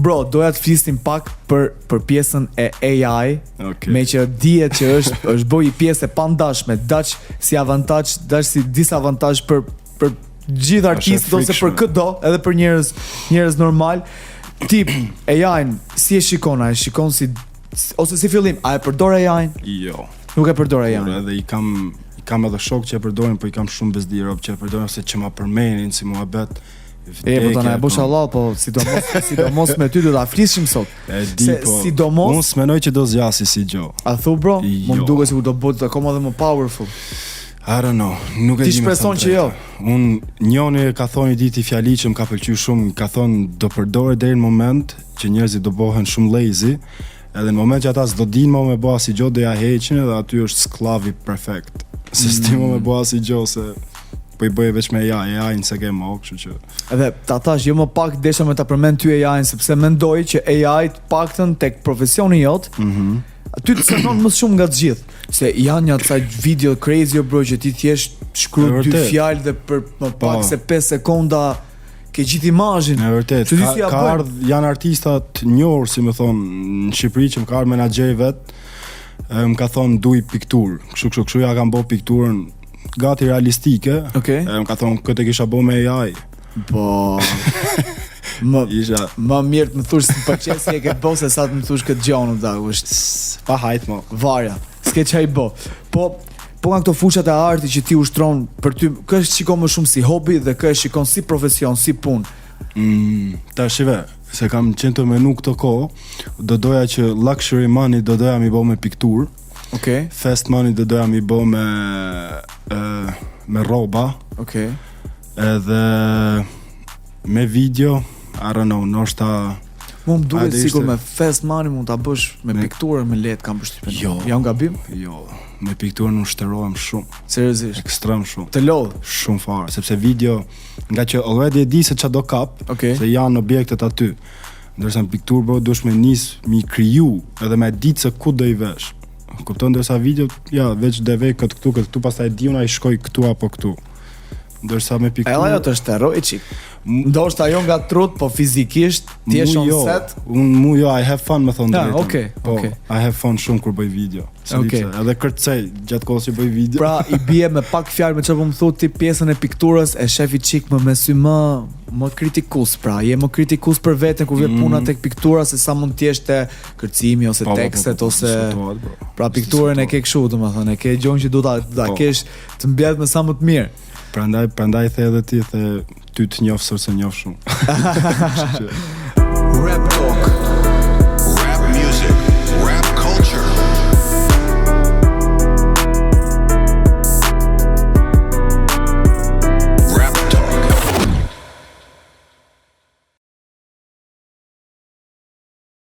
Bro, doja të flisnim pak për për pjesën e AI, Okej. me që dihet që është është bërë një pjesë e pandashme, daç si avantazh, daç si disavantazh për për gjithë artistët ose për frikshme. këdo, edhe për njerëz njerëz normal. Tip AI-n si e shikon, a e shikon si ose si fillim, a e përdor AI-n? Jo. Nuk e përdor AI-n. Por edhe i kam i kam edhe shok që e përdorin, po i kam shumë bezdi rob që e përdorin ose që ma përmenin si muhabet. E, po tani e Vdekje, bosh po. Allah, po sidomos sidomos me ty do ta flisshim sot. E di, Se po. sidomos- Unë s'menoj që do zgjasi si gjë. A thu bro? Më Jo. duket sikur do bëhet akoma dhe më powerful. I don't know, nuk e Ti di. me shpreson thënë që jo? drejtën. Unë njëri ka thonë një ditë i fjali që më ka pëlqyer shumë, ka thonë do përdoret deri në moment që njerëzit do bëhen shumë lazy, edhe në moment që ata s'do dinë më me bë asnjë gjë do ja heqin edhe aty është sklavi perfekt. Se s'di më me bë asnjë gjë se po i bëje veç me AI, AI nëse ke më, kështu që Edhe ta thash jo më pak desha me ta përmend ty AI-n sepse mendoj që AI të paktën tek profesioni jot, Mhm. aty të cënon më shumë nga të gjithë, se janë një ca video crazy o bro që ti thjesht shkruan E dy vërtet. fjalë dhe për më Po. pak se 5 sekonda ke gjithë imazhin. E vërtet, Që di ka, si ja ka bëjnë. ardh, janë artista të njohur, si më thonë, në Shqipëri që më ka ardhur menaxheri vet, e, më ka thonë duj pikturë. Kështu kështu kështu ja kam bë pikturën gati realistike. Okej. E, më ka thonë këtë e kisha bë me AI. Po. Më Isha më mirë të më thush si më pëlqen si e ke bë se sa të më thush këtë gjë unë vëlla, është s- pa hajt mo. varja. S'ke çaj bë. Po po nga këto fushat e artit që ti ushtron për ty, kë e shikon më shumë si hobi dhe kë e shikon si profesion, si punë. Mm, ta shive, se kam qenë të menu këto kohë, do doja që luxury money do doja mi bë me pikturë, Okej. fast money do doja mi bë me e, me rroba, Okej. edhe me video, I don't know, ndoshta Mu më duket Hajde, sikur ishte- me fast money mund ta bësh me Me- pikturë më lehtë kam përshtypjen. Jo. Jam gabim? Jo, me pikturën unë shterohem shumë, Seriozisht. ekstrem shumë. Të lodh. Shumë fare, sepse video nga që already e di se ç'a do kap, Okej. se janë objektet aty. Ndërsa në pikturë bro duhesh me nis mi kriju edhe me ditë se ku do i vesh. Kupton ndërsa video, ja, veç dhe ve këtë këtu, këtë këtu, pastaj di unë a i shkoj këtu apo këtu. Ndërsa me pikturë Edhe ajo të shteroj çik. M- Ndoshta ajo nga trut, po fizikisht ti je Mu on jo, set. Unë mu jo, I have fun me thonë Ah, drejtën. okej, po, okej. I have fun shumë kur bëj video. Se di Okej. pse, Edhe kërcej gjatë kohës që bëj video. Pra i bie me pak fjalë me çfarë po më thotë ti pjesën e pikturës e shefi çik më me sy më më kritikus pra, je më kritikus për veten kur vjen Mm. puna tek piktura se sa mund të jesh te kërcimi ose Po, po, po, tekstet po, ose diskutohet, bro. pra pikturën e ke kështu domethënë, e ke gjën që do ta ta Po. kesh të mbledh me sa më të mirë. Prandaj prandaj the edhe ti the ty të njoh sot se njoh shumë. Kështu që- Rap.